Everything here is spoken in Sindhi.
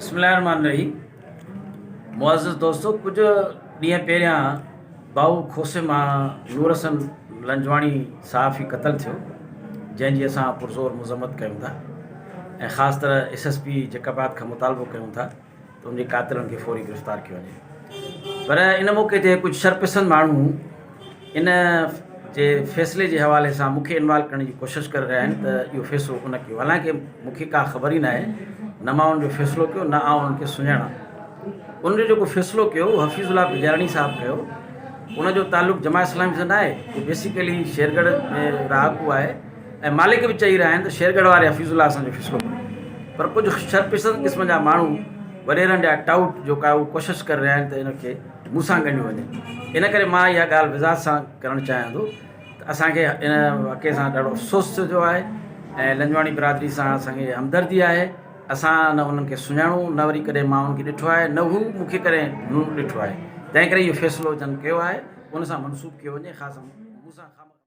بسم الله الرحمن الرحيم معزز دوستو ڪجهه ڏينهن پهريان باهو کوسي مان نور حسن لنجواڻي صحافي قتل ٿيو جنهن جي اسان پرزور مذمت ڪيون ٿا ۽ خاص طرح ايس ايس پي جيڪب آباد کان مطالبو ڪيون ٿا ته ان جي قاتلن کي فوري گرفتار ڪيو وڃي پر ان موقعي تي ڪجهه شرپسند ماڻهو ان جي فيصلي جي حوالي سان مونکي انوالو ڪرڻ جي ڪوشش ڪري رهيا آهن ته اهو فيصلو ان ڪيو حالانڪه مونکي ڪا خبر ئي ناهي نه مان ان جو فيصلو ڪيو نه آئون ان کي سڃاڻان ان جو جيڪو فيصلو ڪيو اهو حفيظ الله بجارڻي صاحب ڪيو ان جو تعلق جماعت اسلامي سان ناهي اهو بيسيڪلي شيرڳڙهه ۾ رهاڪو آهي ۽ مالڪ به چئي رهيا آهن ته شيرڳڙهه واري حفيظ الله اسان جو فيصلو ڪيو پر ڪجهه شرپسند قسم جا ماڻهو وڏيرن جا ٽائوٽ جو ڪا اهو ڪوشش ڪري رهيا آهن ته ان کي مون سان ڳنڍيو وڃي ان ڪري مان اها ڳالهه وضاحت سان ڪرڻ چاهيان ٿو ته اسان کي ان واقعي سان ڏاڍو افسوس ٿيو آهي ۽ لنجواڻي برادري سان اسان کي همدردي آهي اسان نه انهن کي سڃاڻون نه وري ڪڏهن مان انهن کي ڏٺو آهي نه هو مون کي ڪڏهن ڏٺو آهي تنهن ڪري اهو فيصلو جن ڪيو آهي ان سان منسوب ڪيو وڃي خاص مون سان.